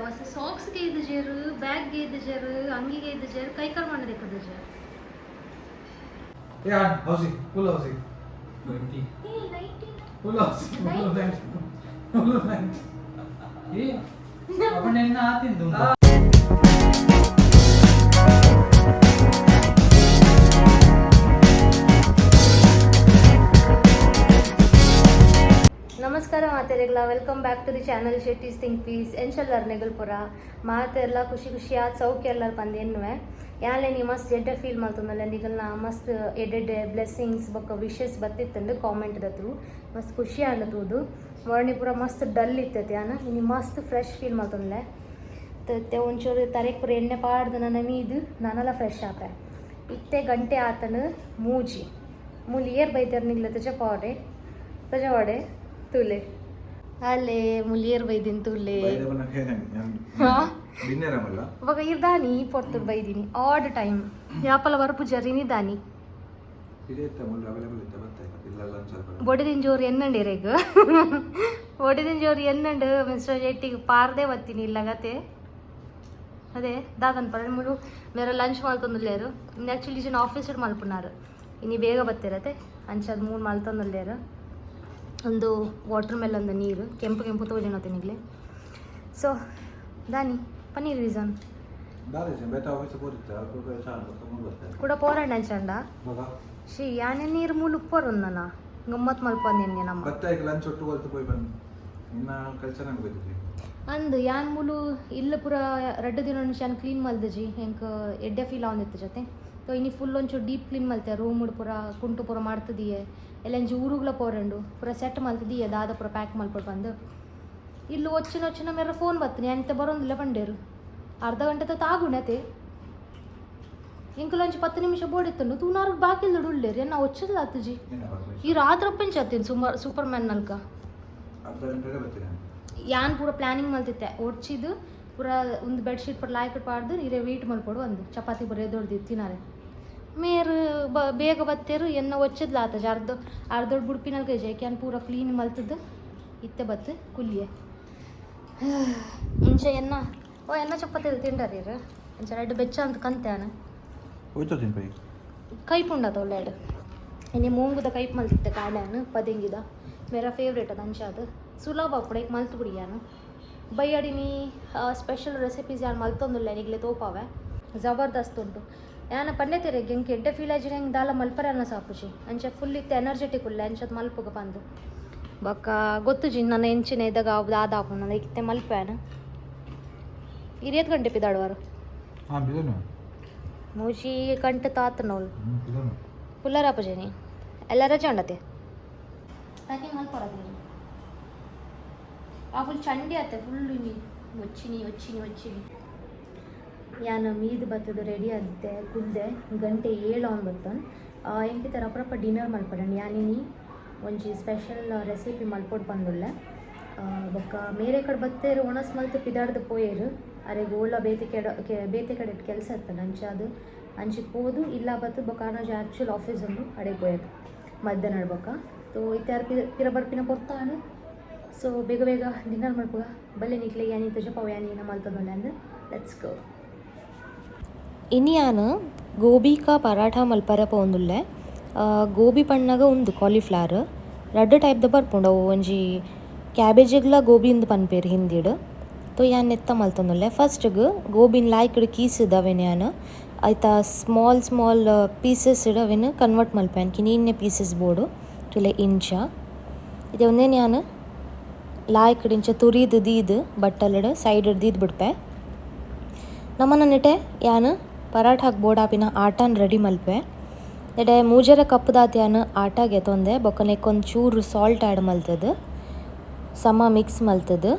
ಹೊಸ socks ಗೇದಿಜೆರ್, bag ಗೇದಿಜೆರ್, ಅಂಗಿ ಗೇದಿಜೆರ್, ಕೈಕಾಲ್ ಮಣ್ಣು ದಿಕ್ಕದಿಜೆರ್. Yeah, how's it? Full how's it? 20. Full how's it? Full 90. Full 90. ಏ ಅವನ ಎನ್ನ ಆತಿಂದು. ನಮಸ್ಕಾರ ಮಾತೆರೆಗ್ಲ, welcome back to the channel Shetty's think piece. ಎಂಚಲ್ಲರ್ ನೆಗಲ್ಪುರ ಮಾತೆರ್ಲ ಖುಷಿ ಖುಷಿಯಾದ ಸೌಖ್ಯ ಎಲ್ಲರ್ ಪಂದ್ ಎನ್ನುವೆ. ಯಾಲೆ ನೀ ಮಸ್ತ್ ಎಡ್ಡೆ ಫೀಲ್ ಮಲ್ತೊಂದಲ್ಲ ನಿಗಲ್ನ ಮಸ್ತ್ ಎಡ್ಡೆಡ್ಡೆ ಬ್ಲೆಸ್ಸಿಂಗ್ಸ್ ಬೊಕ್ಕ ವಿಶಸ್ ಬತ್ತಿತ್ತಂಡು ಕಾಮೆಂಟ್ ದತ್ರು ಮಸ್ತ್ ಖುಷಿ ಆಂಡ ತೂದು. ಮೊರಣಿ ಪೂರ ಮಸ್ತ್ ಡಲ್ ಇತ್ತೈತೆ ಯಾನ, ಇನಿ ಮಸ್ತ್ ಫ್ರೆಶ್ ಫೀಲ್ ಮಲ್ತೊಂದಲೆ. ಮತ್ತೆ ಒಂಚೂರು ತರೆಕ್ ಪೂರ ಎಣ್ಣೆ ಪಾಡ್ದು ನನ್ನ ಮೀದು ನಾನೆಲ್ಲ ಫ್ರೆಶ್ ಆಪೆ. ಇತ್ತೆ ಗಂಟೆ ಆತನು ಮೂಜಿ. ಮೂಲಿ ಏರ್ ಬೈದರ್ ನಿಗ್ಲ ತಜ ಪಾಡೆ ತಜ ವಾಡೆ ತುಲೆ ಅಲ್ಲೇ ಮುಲಿಯರ್ ಬೈದಿನ್ ತುಲೆ. ಹಾ? ಡಿನ್ನರ್ ಅಮಲ್ಲ. ಇವಾಗ ಇರ್ದಾನಿ ಪೊರ್ತುಡು ಬೈದಿನಿ ಆಡ್ ಟೈಮ್ ಯಾಪಲ ಬರ್ಪು ಜರಿನಿ ದಾನಿ. ಇತ್ತ ಮುಳ್ಳು ಅವೈಲೇಬಲ್ ಇತ್ತ ಬರ್ತಾ ಇಲ್ಲ ಇಲ್ಲ ಲಂಚ್ ಸ್ವಲ್ಪ. ಬೊಡಿದಿನ ಜೋರು ಎನ್ನಂಡು ಇರೇಗ್, ಬೊಡಿದಿನ ಜೋರು ಎನ್ನಂಡು ಮಿಸ್ಟರ್ ಶೆಟ್ಟಿಗೆ ಪಾರ್ದೇ ಬತ್ತೀನಿ ಇಲ್ಲಗತೆ. ಅದೇ ದಾದನ್ ಪರ ಮುಳು ಮೇರ ಲಂಚ್ ಮಲ್ತೊಂದುಲ್ಲೇರು. ಇನ್ನು ಆ್ಯಕ್ಚುಲಿ ಜನ ಆಫೀಸರ್ ಮಲ್ಪುನಾರು, ಇನ್ನು ಬೇಗ ಬತ್ತಿರತ್ತೆ ಅಂಚದ ಮೂರು ಮಲ್ತೊಂದುಲ್ಲೇರು. ಒಂದು ವಾಟರ್ ಮೆಲನ್ ನೀರು ಕೆಂಪು ಕೆಂಪು ತೋಜನ ತಿನ್ನಿಗ್ಲೆ. ಸೊ ದಾನಿ ಪನ್ನೀರ್ ರೀಸನ್. ದಾದ ಬೇತ ಆಫೀಸ್ ಹೋದಿತ್ತ ಅಲ್ಪ ಚಾಲು ಬರ್ತಾರೆ. ಕೂಡ ಪೋರಂಡ ಅಂಚಂಡ. ಬಗ. She ಯಾನೆ ನೀರು ಮೂಲು ಉಪ್ಪರು ನನ್ನ ಗಮ್ಮತ್ ಮಲ್ಪಂದಿನ್ನೆ ನಮ್ಮ. ಬತ್ತ ಈಗ ಲಂಚ್ ಒಟ್ಟು ಹೊಲ್ತು ಪೋಯ್ ಬಂದು ಇನ್ನ ಕೆಲಸ ನಂಗೆ ಗೊತ್ತಿದ್ವಿ. ಅಂದ್ ಯಾನ್ ಮೂಲು ಇಲ್ಲ ಪೂರ ರಡ್ಡು ದಿನ ಯಾನ್ ಕ್ಲೀನ್ ಮಲ್ದಜಿ, ಎಂಕ್ ಎಡ್ಡೆ ಫೀಲ್ ಆವೊಂದಿತ್ತು ಜೊತೆ. ಸೊ ಇನಿ ಫುಲ್ ಒಂಚೂರು ಡೀಪ್ ಕ್ಲೀನ್ ಮಲ್ತೆ, ರೂಮ್ ಪೂರ ಕುಂಟು ಪೂರ ಮಾಡ್ತದಿಯೆ ಎಲ್ಲ. ಒಂಜಿ ಊರುಗ್ಲ ಪೋರಂಡು ಪೂರ ಸೆಟ್ ಮಲ್ತದಿಯೆ, ದಾದ ಪೂರ ಪ್ಯಾಕ್ ಮಲ್ಪೊಡು ಬಂದು. ಇಲ್ಲು వచ్చిನ వచ్చిನ ಮೇರ ಫೋನ್ ಬತ್ತೀನಿ ಎಂತ ಬರೋಂದಿಲ್ಲ ಪಂಡೇರು. ಅರ್ಧ ಗಂಟೆ ತಾಗುಣತೆ ಎಂಕುಲ ಒಂಜಿ 10 ನಿಮಿಷ ಬೋಡಿತ್ತುಂಡು ತೂನಾರ್ಗ್ ಬಾಕಿಲ್ದಡು ಉಳ್ಳೇರು ಎನ್ನ వచ్చೇది ಆತುಜಿ. ಈ ರಾತ್ರಿ ಪಂಚಾತೀನಿ ಸುಮಾರು ಸೂಪರ್ ಮ್ಯಾನ್ ನಲ್ಕ. ಅರ್ಧ ಗಂಟೆಗೆ ಬರ್ತೀನಿ. ಯಾನ್ ಪೂರ ಪ್ಲಾನಿಂಗ್ ಮಲ್ತಿತ್ತೆ, ಒಡ್ಚಿದ್ ಪೂರ ಒಂದು ಬೆಡ್ಶೀಟ್ ಪೂರ ಲಾಯ್ಕ್ ಪಾಡ್ದು ಇರೆ ವೀಟ್ ಮಲ್ಪೊಡು ಒಂದು ಚಪಾತಿ ಪೂರ ಎದೊಡ್ದು ತಿನಾರೆ. ಮೇರ್ ಬ ಬೇಗ ಬತ್ತೇರು ಎನ್ನ ಒಚ್ಚದ್ಲ ಆತಜ. ಅರ್ಧ ಅರ್ಧೊಡ್ ಬುಡ್ಪಿನಲ್ಕ ಯಾನ್ ಪೂರ ಕ್ಲೀನ್ ಮಲ್ತದ್ದು ಇತ್ತೆ ಬತ್ತು ಕುಲ್ಲಿಯೆ. ಮುಂಚೆ ಎನ್ನ ಓ ಎನ್ನ ಚಪಾತಿ ತಿಂಡಾರ ಇರು ಅಂಚ ರಡ್ಡ್ ಬೆಚ್ಚ ಅಂತ ಕಂತೆ ಆನ. ಹೋಯ್ತು ತಿನ್ಪೈ. ಕೈಪುಂಡತ ಒಳ್ಳೆಡು. ಇನ್ನು ಮೂಂಗುದ ಕೈಪ್ ಮಲ್ತಿತ್ತೆ ಕಾಡ್ಯಾನು ಪದಿಂಗಿದ ಮೇರ ಫೇವ್ರೇಟ್ ಅದು. ಅಂಚ ಅದು ಸುಲಭ ಅಪ್ಪಡ ಈಗ ಮಲ್ತು ಬಿಡಿಯಾನು. ಬೈಯಡಿನಿ ಸ್ಪೆಷಲ್ ರೆಸಿಪೀಸ್ ಯಾರು ಮಲ್ತೊಂದುಲ್ಲ ನಿಗ್ಲೆ ತೋಪಾವೆ, ಜಬರ್ದಸ್ತ್ ಉಂಟು. ಯಾನ ಪನ್ನೆ ತೆರೆಗ್ ಎಂಕ್ ಎಡ್ಡೆ ಫೀಲ್ ಆಯ್ಜಿಡ ಹೆಂಗೆ ದಾಲ ಮಲ್ಪರೆ ಅನ್ನ ಸಾಪುಜಿ. ಅಂಚ ಫುಲ್ ಇತ್ತೆ ಎನರ್ಜೆಟಿಕ್ ಉಲ್ಲ ಅಂಚದ ಮಲ್ಪುಗ ಪಂದು. ಬೊಕ್ಕ ಗೊತ್ತುಜಿ ನನ್ನ ಎಂಚಿನ ಇದ್ದಾಗ ದಾದ ಆಪುಂಡು ಇತ್ತೆ ಮಲ್ಪೇನ. ಇರಿಯತ್ ಗಂಟೆ ಪಿದಾಡುವಾರು? ಹಾಂ, ಬಿದನು. ಮೂಜಿ ಗಂಟೆ ತಾತನೋಲ್. ಹ್ಞೂ, ಬಿದನು. ಪುಲ್ಲರಾಪಜನಿ ಎಲ್ಲ ರಜೆ ಉಂಡತೆ ಪ್ಯಾಕಿಂಗ್ ಮಲ್ಪರದು. ಆ ಫುಲ್ ಚಂಡಿ ಆತೆ ಫುಲ್ ಇನಿ వచ్చిನಿ వచ్చిನಿ వచ్చిನಿ. ಯಾನ್ ಮೀದ್ ಬತ್ತದ ರೆಡಿ ಆದಿತ್ತೆ ಕುಲ್ದೆ. ಗಂಟೆ 7 ಆನ್ ಬತ್ತನ್. ಎಂಕಿತರ ಅಪ್ರಪ್ಪ ಡಿನ್ನರ್ ಮಲ್ಪಡಂಡು. ಯಾನಿನಿ ಒಂಜಿ ಸ್ಪೆಷಲ್ ರೆಸಿಪಿ ಮಲ್ಪೊಡು ಪಂದುಲ್ಲೆ. ಬೊಕ್ಕ ಮೇರೆ ಕಡೆ ಬತ್ತೇರು ಒಣಸ್ ಮಲ್ತ್ ಪಿದಾಡ್ದು ಪೋಯೇರು. ಅರೆಗ್ ಓಲ ಬೇತೆ ಕೆಡ ಬೇತೆ ಕಡೆ ಕೆಲಸ ಇತ್ತಲ್ಲ, ಅಂಚ ಅದು ಅಂಚಿ ಪೋದು ಇಲ್ಲ ಬತ್ತು. ಬೊಕ್ಕ ಆನೊಂಜಿ ಆ್ಯಕ್ಚುಲ್ ಆಫೀಸ್ ಉಂಡು, ಅಡೆಗ್ ಪೋಯೆರ್ ಮಧ್ಯಾಹ್ನ ಬೊಕ್ಕ. ತೋ ಇತ್ತೆ ಆರ್ ಪಿರ ಬರ್ಪಿನ ಪೊರ್ತಾನು. ಸೊ ಬೇಗ ಬೇಗ ಡಿನ್ನರ್ ಮಲ್ಪುಗ ಬಲ್ಲೆ. ನಿಕ್ಲೆ ಯಾನಿ ತೋಜಪಾವು ಯಾನಿ ಏನ ಮಲ್ತೊಂದುಲ್ಲೆ ಅಂದ್. Let's go. ಇನಿ ಯಾನ್ ಗೋಬಿಕ ಪರಾಠ ಮಲ್ಪರೆ ಪೋವೊಂದುಲ್ಲೆ. ಗೋಬಿ ಪಣ್ಣಗ ಉಂದು ಕಾಲಿಫ್ಲವರ್ ರಡ್ಡ್ ಟೈಪ್ದ ಬರ್ಪುಂಡು. ಅವು ಒಂಜಿ ಕ್ಯಾಬೇಜಿಗ್ಲ ಗೋಬಿ ಇಂದ್ ಪನ್ಪೆರ್ ಹಿಂದಿಡ್. ತೋ ಯಾನ್ ನೆತ್ತ ಮಲ್ತೊಂದುಲ್ಲೆ. ಫಸ್ಟ್ಗ್ ಗೋಬಿನ್ ಲಾಯ್ಕ್ಡ್ ಕೀಸ್ದ್ ಅವೆನ್ ಯಾನ್ ಐತ small small pieces ಅವೆನ್ ಕನ್ವರ್ಟ್ ಮಲ್ಪೆ. ಕಿನ್ನಿನ್ನೆ ಪೀಸಸ್ ಬೋಡು ತೂಲೆ ಇಂಚ. ಇತ್ತೆ ಉಂದೆನ್ ಯಾನ್ ಲಾಯ್ಕ್ಡ್ ಇಂಚ ತುರಿದ್ ದೀದ್ ಬಟ್ಟಲುಡ್ ಸೈಡ್ ದೀದ್ ಬುಡ್ಪೆ. ನಮನ ನೆಟೆ ಯಾನ್ ಪರಾಠಗ್ ಬೋಡಾಪಿನ ಆಟನ್ ರೆಡಿ ಮಲ್ಪೆ. ನೆಟೆ 3.5 ಕಪ್ ದಾತ್ ಯಾನ್ ಆಟ ಗೆತೊಂದೆ. ಬೊಕ್ಕ ನೆಕ್ಕ್ ಒಂಚೂರು ಸಾಲ್ಟ್ ಆ್ಯಡ್ ಮಲ್ತುದು ಸಮ ಮಿಕ್ಸ್ ಮಲ್ತುದು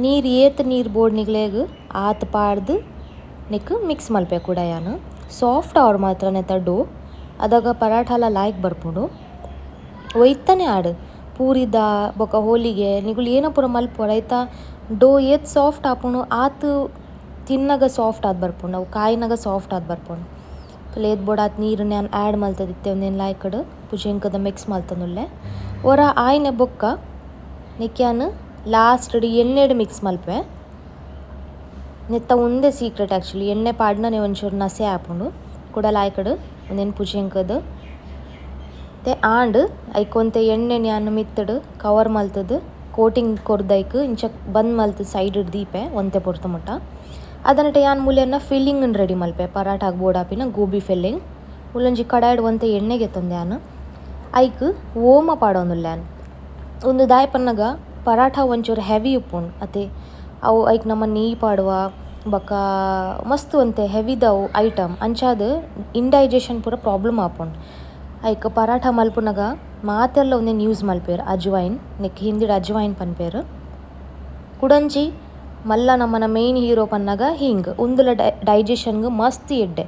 ನೀರು ಏತ್ ನೀರು ಬೋಡು ನಿಕ್ಲೆಗ್ ಆತ್ ಪಾಡ್ದ್ ನೆಕ್ಕ್ ಮಿಕ್ಸ್ ಮಲ್ಪೆ ಕುಡ ಯಾನ್. ಸಾಫ್ಟ್ ಆವಡ್ ಮಾತ್ರ ನೆತ್ತ ಡೋ, ಅದಗ ಪರಾಠಲ ಲಾಯ್ಕ್ ಬರ್ಪುಂಡು. ಒಯ್ತನೆ ಆಡ್ ಪೂರಿದ ಬೊಕ ಹೋಳಿಗೆ ನಿಕುಲು ಏನ ಪೂರ ಮಲ್ಪೊಡು. ಐತ ಡೋ ಏತ್ ಸಾಫ್ಟ್ ಆಪುಂಡು ಆತ್ ತಿನ್ನಗ ಸಾಫ್ಟ್ ಆದ್ ಬರ್ಪುಂಡು, ಅವು ಕಾಯಿನಗ ಸಾಫ್ಟ್ ಆದ್ ಬರ್ಪುಂಡು. ಏತ್ ಬೋಡಾತ್ ನೀರುನ್ ಯಾನ್ ಆ್ಯಡ್ ಮಲ್ತದಿತ್ತೆ. ಉಂದೆನ್ ಲಾಯ್ಕ್ಡ್ ಪುಜಿಂಕದ ಮಿಕ್ಸ್ ಮಲ್ತೊಂದುಲ್ಲೆ. ಒರ ಆಯ್ನೆ ಬೊಕ್ಕ ನೆಕ್ಕ್ ಯಾನ್ ಲಾಸ್ಟ್ ಎಣ್ಣೆಡ್ ಮಿಕ್ಸ್ ಮಲ್ಪುವೆ. ನೆತ್ತ ಒಂದೇ ಸೀಕ್ರೆಟ್ ಆ್ಯಕ್ಚುಲಿ ಎಣ್ಣೆ ಪಾಡ್ನನೆ ಒಂಚೂರು ನಸೆ ಆಪುಂಡು ಕುಡ ಲಾಯ್ಕಡ್ ಒಂದೇನು ಪುಜೆಂಕದ್ ते ಆಂಡ್ ಐಕ್ ಒಂತೆ ಎಣ್ಣೆನ್ ಯಾನ್ ಮಿತ್ತುಡ್ ಕವರ್ ಮಲ್ತುದು ಕೋಟಿಂಗ್ ಕೊರ್ದು ಐಕ್ ಇಂಚ ಬಂದ್ ಮಲ್ತ್ ಸೈಡ್ ದೀಪೆ ಒಂತೆ ಪೊರ್ತು ಮುಟ್ಟ. ಅದನಟ ಯಾನ್ ಮೂಲೆನ ಫಿಲ್ಲಿಂಗ್ ರೆಡಿ ಮಲ್ಪೆ ಪರಾಠಾಗ್ ಬೋಡಾಪಿನ ಗೋಬಿ ಫಿಲ್ಲಿಂಗ್. ಮೂಲೊಂಜಿ ಕಡಾಯಿಡ್ ಒಂತೆ ಎಣ್ಣೆ ಗೆತ್ತೊಂದೆ ಯಾನ್ ಐಕ್ ಓಮ ಪಾಡೊಂದುಲ್ಲೆ ಯಾನ್. ಉಂದು ದಾಯೆ ಪನ್ನಗ ಪರಾಠ ಒಂಚೂರು ಹೆವಿ ಉಪ್ಪುಂಡು ಅತೆ ಅವು ಐಕ್ ನಮ ನೆಯ್ಯಿ ಪಾಡುವ ಬೊಕ ಮಸ್ತ್ ಒಂತೆ ಹೆವಿದ ಅವು ಐಟಮ್ ಅಂಚಾದ್ ಇಂಡೈಜೆಷನ್ ಪೂರ ಪ್ರಾಬ್ಲಮ್ ಆಪುಂಡು. ಐಕ್ ಪರಾಠ ಮಲ್ಪುನಗ ಮಾತೆರ್ಲ ಉಂದೆನ್ ಯೂಸ್ ಮಲ್ಪೆರ್ ಅಜ್ವೈನ್ ನೆಕ್ ಹಿಂದಿಡ್ ಅಜ್ವೈನ್ ಪನ್ಪೆರ್. ಕುಡೊಂಜಿ ಮಲ್ಲ ನಮನ ಮೇನ್ ಹೀರೋ ಪನ್ನಗ ಹಿಂಗ್ ಉಂದುಲ ಡೈಜೆಷನ್ಗ್ ಮಸ್ತ್ ಎಡ್ಡೆ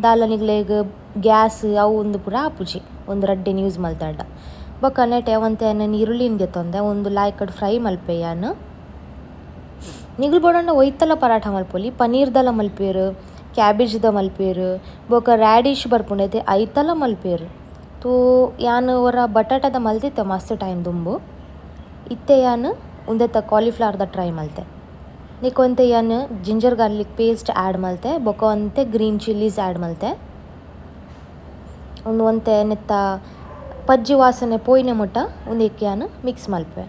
ದಾಲ ನಿಗ್ಲೆಗ್ ಗ್ಯಾಸ್ ಅವು ಉಂದು ಪೂರ ಆಪುಜಿ ಉಂದು ರಡ್ಡೆನ್ ಯೂಸ್ ಮಲ್ತಂಡ. ಬೊಕ ನೆಟೆ ಒಂತೆ ಯಾನ್ ನೀರುಳ್ಳಿನ್ ಗೆತ್ತೊಂದೆ ಉಂದು ಲಾಯ್ಕಡ್ ಫ್ರೈ ಮಲ್ಪೆ ಯಾನ್. ನಿಗುಲು ಬೋಡಂಡ ಒಯ್ತಲ ಪರಾಠ ಮಲ್ಪೊಲಿ ಪನೀರ್ದಲ ಮಲ್ಪೆರ್ ಕ್ಯಾಬೇಜ್ದ ಮಲ್ಪೆರ್ ಬೊಕ ರ್ಯಾಡಿಶ್ ಬರ್ಪುಂಡು ಐತಲ ಮಲ್ಪೆರ್. ತೂ ಯಾನ್ ಒರ ಬಟಾಟದ ಮಲ್ತಿತ್ತೆ ಮಸ್ತ್ ಟೈಮ್ ದುಂಬು ಇತ್ತೆ ಯಾನ್ ಉಂದೆತ ಕಾಲಿಫ್ಲವರ್ದ ಟ್ರೈ ಮಲ್ತೆ. ನೆಕ್ ಒಂತೆ ಯಾನ್ ginger garlic paste add ಮಲ್ತೆ ಬೊಕ ಒಂತೆ green chillies add ಮಲ್ತೆ. ಉಂದು ಒಂತೆ ನೆತ್ತ ಪಜ್ಜಿ ವಾಸನೆ ಪೋಯಿನ ಮುಟ್ಟ ಉಂದೆಕ್ ಯಾನ್ ಮಿಕ್ಸ್ ಮಲ್ಪುವೆ.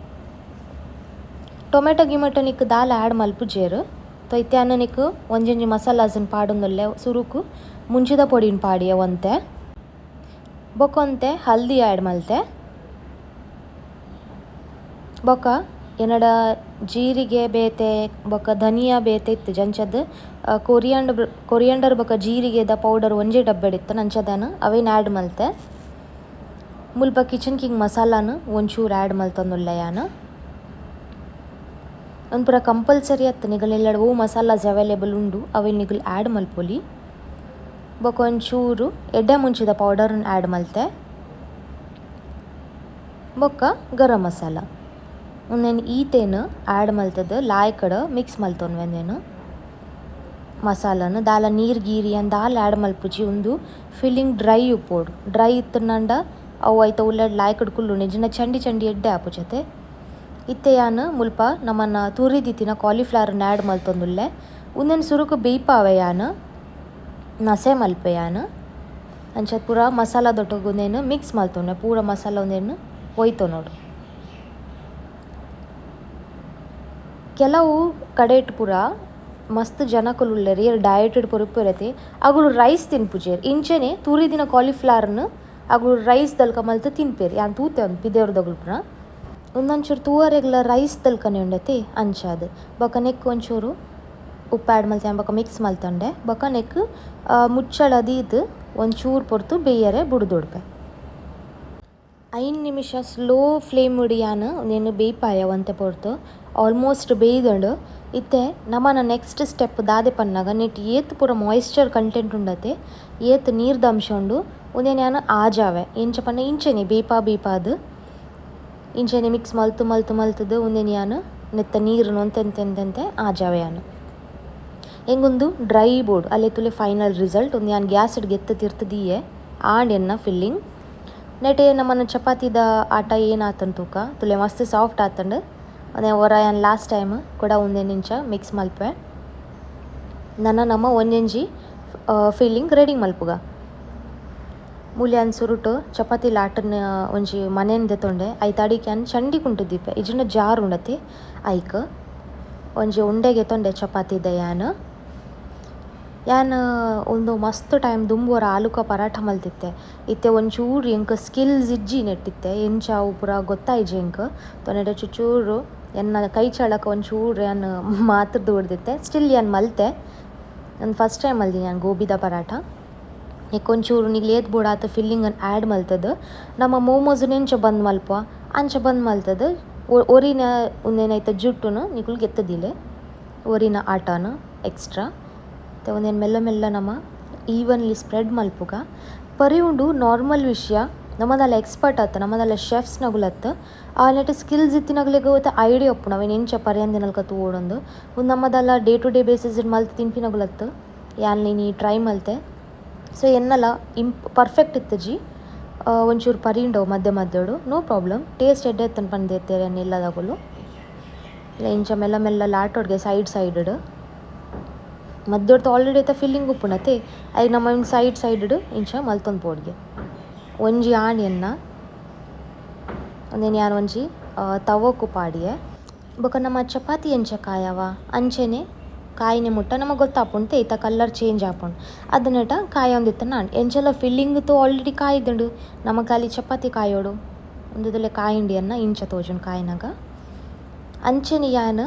ಟೊಮೆಟೊ ಗಿಮೆಟೊ ನಿಕ್ ದಾಲ ಆ್ಯಡ್ ಮಲ್ಪುಜೆರ್. ಇತ್ತೆ ಯಾನ್ ನಿಕ್ ಒಂಜೊಂಜಿ ಮಸಾಲಾಸನ್ ಪಾಡೊಂದುಲ್ಲೆ ಸುರುಕು ಮುಂಚಿದ ಪೊಡಿನ್ ಪಾಡಿಯೆ ಒಂತೆ ಬೊಕ ಒಂತೆ ಹಲ್ದಿ ಆ್ಯಡ್ ಮಲ್ತೆ. ಬೊಕ ಎನ್ನಡ ಜೀರಿಗೆ ಬೇತೆ ಬೊಕ ಧನಿಯಾ ಬೇತೆ ಇತ್ತು ಅಂಚದ್ ಕೊರಿಯಾಂಡರ್ ಬೊಕ ಜೀರಿಗೆದ ಪೌಡರ್ ಒಂಜೇ ಡಬ್ಬೆಡ್ ಇತ್ತು ಅಂಚದಾನ ಅವೇನ್ ಆ್ಯಡ್ ಮಲ್ತೆ. ಮುಲ್ಪ ಕಿಚನ್ ಕಿಂಗ್ ಮಸಾಲಾನು ಒಂಚೂರು ಆ್ಯಡ್ ಮಲ್ತೊಂದುಲ್ಲೆ ಯಾನ್. ಉಂದು ಪೂರ ಕಂಪಲ್ಸರಿ ಅತ್ತ್ ನಿಗಲ್ ಇಲ್ಲಡ್ ಒವು ಮಸಾಲಾಸ್ ಅವೈಲೇಬಲ್ ಉಂಡು ಅವೆನ್ ನಿಗುಲು ಆ್ಯಡ್ ಮಲ್ಪೊಲಿ. ಬೊಕ ಒಂಚೂರು ಎಡ್ಡೆ ಮುಂಚಿದ ಪೌಡರ್ನ್ ಆ್ಯಡ್ ಮಲ್ತೆ. ಬೊಕ ಗರಂ ಮಸಾಲ ಉಂದೆನ್ ಈತೇನ್ ಆ್ಯಡ್ ಮಲ್ತುದು ಲಾಯ್ಕಡ್ ಮಿಕ್ಸ್ ಮಲ್ತೊನ್ವೆ ಉಂದೆನ್ ಮಸಾಲನ್ ದಾಲ ನೀರು ಗೀರಿ ಅಂದ್ ದಾಲ ಆ್ಯಡ್ ಮಲ್ಪುಜಿ ಉಂದು ಫಿಲ್ಲಿಂಗ್ ಡ್ರೈ ಉಪ್ಪೊಡು. ಡ್ರೈ ಇತ್ತ್ಂಡ ಅವು ಐತ ಉಲ್ಲಡ್ ಲಾಯ್ಕಡ್ ಕುಲ್ಲುಂಡು ಇಜ್ಜಿಂಡ ಚಂಡಿ ಚಂಡಿ ಎಡ್ಡೆ ಆಪುಜತೆ. ಇತ್ತೆ ಯಾನ್ ಮುಲ್ಪ ನಮನ ತುರಿದಿತ್ತಿನ ಕಾಲಿಫ್ಲವರ್ನ್ ಆ್ಯಡ್ ಮಲ್ತೊಂದುಲ್ಲೆ. ಉಂದೆನ್ ಸುರುಕು ಬೇಯ್ಪಾವೆ ಯಾನ್ ನಸೆ ಮಲ್ಪೆ ಯಾನ್. ಅಂಚ ಪೂರ ಮಸಾಲದೊಟ್ಟುಗು ಉಂದೆನ್ ಮಿಕ್ಸ್ ಮಲ್ತೊನ್ವೆ ಪೂರ ಮಸಾಲ ಉಂದೆನ್ ಒಯ್ತೊನೊಡು. ಕೆಲವು ಕಡೆಟ್ ಪೂರ ಮಸ್ತ್ ಜನಕುಲು ಉಲ್ಲೆರ್ ಏರ್ ಡಯಟೆಡ್ ಪೂರ ಉಪ್ಪುರೆತೆ ಅಗುಲು ರೈಸ್ ತಿನ್ಪುಜೆರ್ ಇಂಚನೆ ತುರಿದಿನ ಕಾಲಿಫ್ಲವರ್ನ್ ಅಗುಲು ರೈಸ್ ದಲ್ಕ ಮಲ್ತ್ ತಿನ್ಪೆರ್ ಯಾನ್ ತೂತೆ ಒಂಜಿ ಪಿದೆರ್ದಗುಲು ಪೂರ. ಉಂದೊಂಚೂರು ತೂವರೆಗ್ಲ ರೈಸ್ ದಲ್ಕನೆ ಉಂಡತೆ ಅಂಚಾದ್ ಬೊಕ ನೆಕ್ ಒಂಚೂರು ಉಪ್ಪು ಆ್ಯಡ್ ಮಲ್ತೆ ಬೊಕ ಮಿಕ್ಸ್ ಮಲ್ತೊಂಡೆ. ಬೊಕ ನೆಕ್ ಮುಚ್ಚಳ ದೀದ್ ಒಂಚೂರು ಪೊರ್ತು ಬೇಯರೆ ಬುಡ್ದೊಡ್ಪೆ. 5 ನಿಮಿಷ ಸ್ಲೋ ಫ್ಲೇಮ್ ಯಾನ್ ಉಂದೆನ್ ಬೇಯ್ಪಾಯ ಒಂತೆ ಪೊರ್ತು ಆಲ್ಮೋಸ್ಟ್ ಬೇಯ್ದುಂಡು. ಇತ್ತೆ ನಮನ ನೆಕ್ಸ್ಟ್ ಸ್ಟೆಪ್ ದಾದೆ ಪನ್ನಗ ನೆಟ್ ಏತ್ ಪೂರ ಮಾಯಿಶ್ಚರ್ ಕಂಟೆಂಟ್ ಉಂಡತೆ ಏತ್ ನೀರ್ದ ಅಂಶ ಉಂಡು ಉಂದೆನ್ ಯಾನ್ ಆಜಾವೆ ಎಂಚ ಪಂಡ ಇಂಚನೆ ಬೇಯ್ಪಾ ಬೇಯ್ಪಾದ್ ಇಂಚನೆ ಮಿಕ್ಸ್ ಮಲ್ತು ಮಲ್ತು ಮಲ್ತುದು ಉಂದೆನ್ ಯಾನ್ ನೆತ್ತ ನೀರುನು ಒಂತೆ ಒಂತೆ ಒಂತೆ ಆಜಾವೆ ಯಾನ್. ಎಂಗುಂದು ಡ್ರೈ ಬೋರ್ಡ್ ಅಲ್ಲೇ ತುಲೆ ಫೈನಲ್ ರಿಸಲ್ಟ್ ಉಂದು ಯಾನ್ ಗ್ಯಾಸ್ಡ್ ಗೆತ್ತು ತಿರ್ತು ದೀಯೆ ಆಂಡ್ ಎನ್ನ ಫಿಲ್ಲಿಂಗ್. ನೆಟೆ ನಮನ ಚಪಾತಿದ ಆಟ ಏನಾತನ್ ತೂಕ ತುಲೆ ಮಸ್ತ್ ಸಾಫ್ಟ್ ಆತಂಡು. ಅದೇ ಒರ ಯಾನ್ ಲಾಸ್ಟ್ ಟೈಮ್ ಕೂಡ ಉಂದೆನ್ ಇಂಚ ಮಿಕ್ಸ್ ಮಲ್ಪೆ. ನನ ನಮ ಒಂಜೊಂಜಿ ಫಿಲ್ಲಿಂಗ್ ರೆಡಿ ಮಲ್ಪುಗ. ಮೂಲ್ಯಾನ್ ಸುರುಟು ಚಪಾತಿ ಲಾಟನ್ ಒಂಜಿ ಮನೆನ್ ದೆತೊಂಡೆ ಐತ ಅಡಿಕ್ ಯಾನ್ ಚಂಡಿ ಕುಂಟು ದೀಪೆ ಇಜ್ಜಿಂಡ ಜಾರ್ ಉಂಡತೆ ಐಕ್ ಒಂಜಿ ಉಂಡೆಗೆ ತೊಂಡೆ ಚಪಾತಿದ ಯಾನ್. ಯಾನ್ ಉಂದು ಮಸ್ತ್ ಟೈಮ್ ದುಂಬು ಒರ ಆಲೂಕ ಪರಾಠ ಮಲ್ತಿತ್ತೆ. ಇತ್ತೆ ಒಂಚೂರು ಎಂಕ್ ಸ್ಕಿಲ್ಸ್ ಇಜ್ಜಿ ನೆಟ್ಟಿತ್ತೆ ಎಂಚ ಅವು ಪೂರ ಗೊತ್ತಾಯಿಜಿ ಎಂಕ್ ತೊನೆಡೆ ಚುಚೂರು ಎನ್ನ ಕೈ ಚಳಕ ಒಂಚೂರು ಯಾನ್ ಮಾತ್ರದ್ದು ಹೊಡೆದಿತ್ತೆ ಸ್ಟಿಲ್ ಯಾನ್ ಮಲ್ತೆ. ನಾನು ಫಸ್ಟ್ ಟೈಮ್ ಮಲ್ದಿನಿ ಯಾನ್ ಗೋಬಿದ ಪರಾಠ. ನೆಕ್ ಒಂಚೂರು ನಿಗ್ಲ್ ಏತ್ ಬೋಡಾತ ಫಿಲ್ಲಿಂಗನ್ನು ಆ್ಯಡ್ ಮಲ್ತದು ನಮ್ಮ ಮೋಮೋಸ್ ಎಂಚ ಬಂದ್ ಮಲ್ಪ ಅಂಚ ಬಂದ್ ಮಲ್ತದು ಒರಿನ ಉಂದೇನೈತ ಜುಟ್ಟುನು ನಿಗುಲು ಗೆತ್ತದಿಲೆ ಒರಿನ ಆಟನ ಎಕ್ಸ್ಟ್ರಾ. ಮತ್ತು ಒಂದೇನು ಮೆಲ್ಲ ಮೆಲ್ಲ ನಮ ಈವನ್ಲಿ ಸ್ಪ್ರೆಡ್ ಮಲ್ಪುಗ. ಪರಿ ಉಂಡು ನಾರ್ಮಲ್ ವಿಷಯ ನಮ್ಮದಲ್ಲ ಎಕ್ಸ್ಪರ್ಟ್ ಆತ ನಮ್ಮದಲ್ಲ ಶೆಫ್ಸ್ ನಗುಲತ್ತ ಆ ನೆಟ್ ಸ್ಕಿಲ್ಸ್ ಇತ್ತಿನಗಲಿಗೆ ಒತ್ತ ಐಡಿಯಾ ಉಪ್ಪುಂಡು ಅವೇನು ಎಂಚ ಪರ್ಯಂದಿನಲ್ಕ ತೂವೊಡೊಂದು. ಉಂದು ನಮ್ಮದಲ್ಲ day to day basis ಮಲ್ತ್ ತಿನ್ಪಿನಗುಲತ್ತ ಯಾನ್ ಇನಿ ಟ್ರೈ ಮಲ್ತೆ. ಸೊ ಎನ್ನಲ ಪರ್ಫೆಕ್ಟ್ ಇತ್ತುಜಿ ಒಂಚೂರು ಪರಿಂಡವು ಮಧ್ಯ ಮಧ್ಯಡು no problem taste ಎಡ್ಡೆ ಇತ್ತನ್ ಪಂದೇತ್ತೇರ್ ಎನ್ನ ಇಲ್ಲದಗುಲು. ಇಲ್ಲ ಇಂಚ ಮೆಲ್ಲ ಮೆಲ್ಲ ಲಾಟೊಡ್ಗೆ ಸೈಡ್ ಸೈಡ್. ಮದ್ದೊಡ್ತು ಆಲ್ರೆಡಿ ಐತ ಫಿಲ್ಲಿಂಗ್ ಉಪ್ಪುಂಡತೆ ಐಕ್ ನಮ ಸೈಡ್ ಸೈಡ್ ಇಂಚ ಮಲ್ತೊಂದು ಪೋಡ್ಗೆ ಒಂಜಿ ಆನಿಯನ್ನ ಉಂದೆನ್ ಯಾನ್ ಒಂಜಿ ತವೊಕು ಪಾಡಿಯೆ ಬೊಕ ನಮ ಚಪಾತಿ ಎಂಚ ಕಾಯವ ಅಂಚೆನೆ ಕಾಯಿನೆ ಮುಟ್ಟ ನಮಕ್ ಗೊತ್ತಾಪುಂಡು ಐತ ಕಲರ್ ಚೇಂಜ್ ಆಪುಂಡು ಅದನೆಟ ಕಾಯೊಂದಿತ್ತನ ಎಂಚಲ ಫಿಲ್ಲಿಂಗ್ ತು ಆಲ್ರೆಡಿ ಕಾಯ್ದುಂಡು ನಮಕ್ ಖಾಲಿ ಚಪಾತಿ ಕಾಯೋಡು ಉಂದುದಲೆ ಕಾಯಿಂಡಿಯನ್ನ ಇಂಚ ತೋಜುಂಡು ಕಾಯಿನಾಗ ಅಂಚೆನೆ ಯಾನ್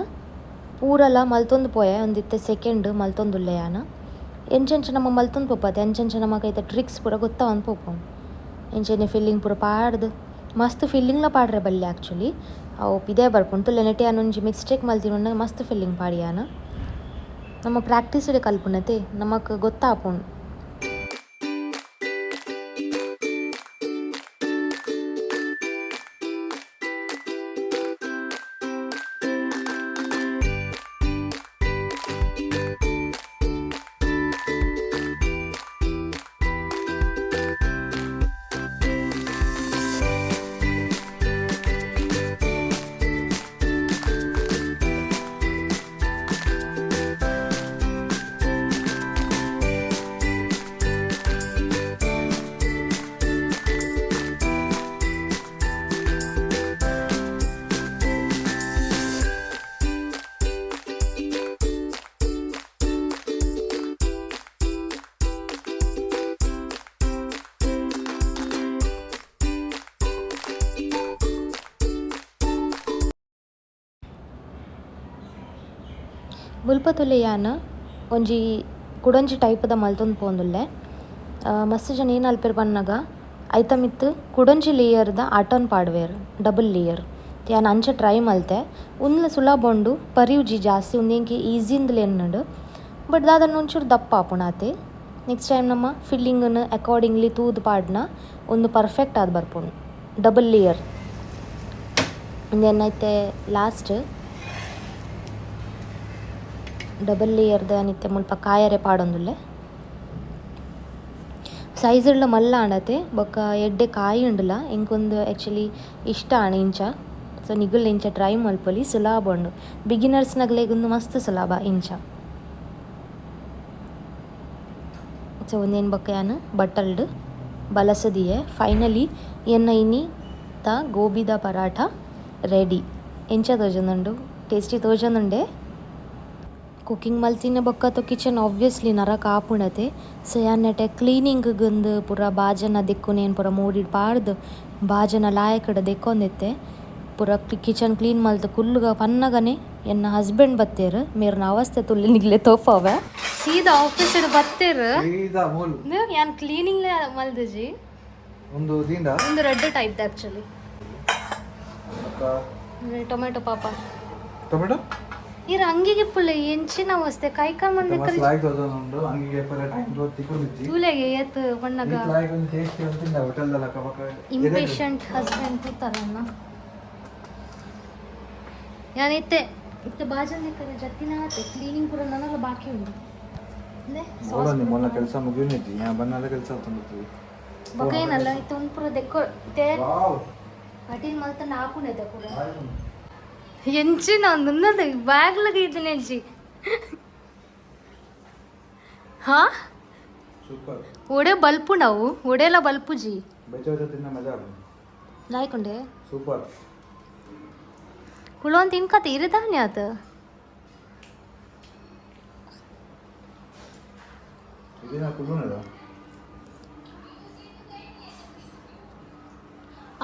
ಪೂರಲ ಮಲ್ತೊಂದು ಪೋಯೆ ಒಂದಿತ್ತೆ ಸೆಕೆಂಡ್ ಮಲ್ತೊಂದುಲ್ಲೆ ಯಾನ್ ಎಂಚೆಂಚ ನಮ ಮಲ್ತೊಂದು ಪೋಪತೆ ಅಂಚೆಂಚ ನಮಕ್ ಐತ ಟ್ರಿಕ್ಸ್ ಪೂರ ಗೊತ್ತಾವೊಂದು ಪೋಪುಂಡು ಇಂಚೆನೆ ಫಿಲ್ಲಿಂಗ್ ಪೂರ ಪಾಡ್ದ್ ಮಸ್ತ್ ಫಿಲ್ಲಿಂಗ್ಲ ಪಾಡ್ರೆ ಬಲ್ಲಿ ಆ್ಯಕ್ಚುಲಿ ಅವು ಪಿದಯ್ ಬರ್ಪುಂಡು ತುಲೆ ನೆಟೆ ಯಾನ್ ಒಂಜಿ ಮಿಸ್ಟೇಕ್ ಮಲ್ತಿನ ಮಸ್ತ್ ಫಿಲ್ಲಿಂಗ್ ಪಾಡಿಯಾನ ನಮ್ಮ ಪ್ರಾಕ್ಟೀಸ್ ಕಲ್ಪುನತೆ ನಮಕ್ ಗೊತ್ತಾಪುಂಡು. ಮುಲ್ಪ ತುಲೆ ಯಾನ್ ಒಂಜಿ ಕುಡೊಂಜಿ ಟೈಪುದ ಮಲ್ತೊಂದು ಪೋವೊಂದುಲ್ಲೆ ಮಸ್ತ್ ಜನ ಏನ್ ಅಲ್ಪೆರ್ ಪನ್ನಗ ಐತ ಮಿತ್ತ್ ಕುಡೊಂಜಿ ಲೇಯರ್ದ ಆಟನ್ ಪಾಡ್ವೆರ್ ಡಬಲ್ ಲೇಯರ್. ಯಾನ್ ಅಂಚ ಟ್ರೈ ಮಲ್ತೆ ಉಂದ್ಲ ಸುಲಭ ಉಂಡು ಪರಿಯುಜಿ ಜಾಸ್ತಿ ಉಂದು ಎಂಕ್ ಈಸಿ ಇಂದ್ಲ ಎನ್ನುಂಡು ಬಟ್ ದಾದನ ಒಂಚೂರು ದಪ್ಪ ಆಪುಂಡು ಆತೆ. ನೆಕ್ಸ್ಟ್ ಟೈಮ್ ನಮ ಫಿಲ್ಲಿಂಗ್ನ್ ಅಕಾರ್ಡಿಂಗ್ಲಿ ತೂದು ಪಾಡ್ನ ಉಂದು ಪರ್ಫೆಕ್ಟ್ ಆದ್ ಬರ್ಪುಂಡು ಡಬಲ್ ಲೇಯರ್. ಉಂದೆನ್ ಇತ್ತೆ ಲಾಸ್ಟ್ ಡಬಲ್ ಲೇಯರ್ದ ಇತ್ತೆ ಮುಲ್ಪ ಕಾಯರೆ ಪಾಡೊಂದುಲ್ಲೆ. ಸೈಜ್ ಡ್ಲ ಮಲ್ಲ ಆಂಡತೆ ಬೊಕ್ಕ ಎಡ್ಡೆ ಕಾಯಿ ಉಂಡುಲ ಎಂಕ್ ಉಂದು ಆಕ್ಚುಲಿ ಇಷ್ಟ ಆಂಡ್ ಇಂಚ ಸೊ ನಿಗುಲ್ ಇಂಚ ಟ್ರೈ ಮಲ್ಪೊಲಿ ಸುಲಭ ಉಂಡು ಬಿಗಿನರ್ಸ್ ನಗಲೆಗ್ ಉಂದು ಮಸ್ತ್ ಸುಲಭ ಇಂಚ. ಸೊ ಉಂದೆನ್ ಬೊಕ್ಕ ಯಾನ್ ಬಟ್ಟಲ್ಡ್ ಬಲಸದಿಯೆ ಫೈನಲಿ ಎನ್ನ ಇನಿ ತ ಗೋಬಿದ ಪರಾಠ ರೆಡಿ. ಎಂಚ ತೋಜೊಂದುಂಡು ಟೇಸ್ಟಿ ತೋಜೊಂದುಂಡೆ. ಕುಕ್ಕಿಂಗ್ ಮಲ್ತಿನ ಬೊಕ್ಕ ಕಿಚನ್ ಆಬ್ವಿಯಸ್ಲಿ ನರಕ ಆಪುಂಡತೆ ಸೊ ಯಾನ್ ನೆಟೆ ಕ್ಲೀನಿಂಗ್ ಗುಂದು ಪೂರ ಬಾಜನ ದೆಕ್ಕುನೇನ್ ಪೂರ ಮೂಡಿಡ್ ಪಾಡ್ದ್ ಬಾಜನ ಲಾಯಕಡ್ ದೆಕ್ಕೊಂದಿತ್ತೆ ಪೂರ ಕಿಚನ್ ಕ್ಲೀನ್ ಮಲ್ತ್ ಕುಲ್ಲುಗ ಪನ್ನಗನೆ ಎನ್ನ ಹಸ್ಬೆಂಡ್ ಬತ್ತೇರ್ ಮೇರ್ನ ಅವಸ್ಥೆ ತುಲ್ಲೆ ನಿಗ್ಲೆ ತೋಪಾವೆ ಸೀದಾ ಆಫೀಸ್ ಬತ್ತೇರ್ ಸೀದಾ ಮೂಲು ಯಾನ್ ಕ್ಲೀನಿಂಗ್ ಮಲ್ದಿಜಿ ಒಂದು ದಿಂಡ ಒಂದು ರೆಡ್ ಟೈಪ್ ಆಕ್ಚುಲಿ ಟೊಮೆಟೊ ಪಾಪ ಟೊಮೆಟೊ ಇರ ಅಂಗಿಗೆ ಪುಳ್ಳೆ ಎಂಚಿನ ಅವಸ್ಥೆ ಕೈಕಾಲ್ ಮಂದಿ ಮಸ್ತ್ ಲಾಯ್ಕ್ ತೋಜೊಂದುಂಡು ಅಂಗಿಗೆ ಪರ ಟೈಮ್ ತಿಕ್ಕೊಂಡಿಜ್ಜಿ ತೂಲೆಗೆ ಏತ್ ಬಣ್ಣಗ ಈ ಲಾಯ್ಕ್ ಒಂದು ಟೇಸ್ಟಿ ಅಂತಿಂದ ಹೋಟೆಲ್ ದಲ್ಲ ಕಬಕ ಇಂಪೇಷಂಟ್ ಹಸ್ಬೆಂಡ್ ತೂತಾರನ್ನ ಯಾನ್ ಇತ್ತೆ ಇತ್ತೆ ಬಾಜನ್ ದಿಕ್ಕರೆ ಜತ್ತಿನ ಆತೆ ಕ್ಲೀನಿಂಗ್ ಪೂರ ನನಲ ಬಾಕಿ ಉಂಡು ಅಂದೆ ನೋಡೋಣ ಮೊನ್ನೆ ಕೆಲಸ ಮುಗಿಯುನಿಜ್ಜಿ ಯಾ ಬನ್ನಲ್ಲ ಕೆಲಸ ತಂದಿತ್ತು ಬೊಕ ಏನಲ್ಲ ಇತ್ತೆ ಒಂದು ಪೂರ ದೆಕ್ಕೊ ಇತ್ತೆ ವಾವ್ ಅಟಿಲ್ ಮಲ್ತಂಡ ಆಪುಂಡೈತೆ ಪೂರ ಎಂಚಿನ ಒಂದು ಬ್ಯಾಗ್ಲಗ ಇದ್ದೀನಿ ಹಾ ಸೂಪರ್ ಒಡೆ ಬಲ್ಪುಂಡವು ಒಡೆಲ ಬಲ್ಪುಜಿ ಬೆಚ್ಚ ತಿನ್ನ ಮಜಾ ಆಪುಂಡು ಲಾಯ್ಕೊಂಡೆ ಸೂಪರ್ ಕುಳೊಂದು ತಿನ್ಕತೆ ಇರದಾನೆ ಆತ ಇದೇನ ಕುಲ್ಲುನದ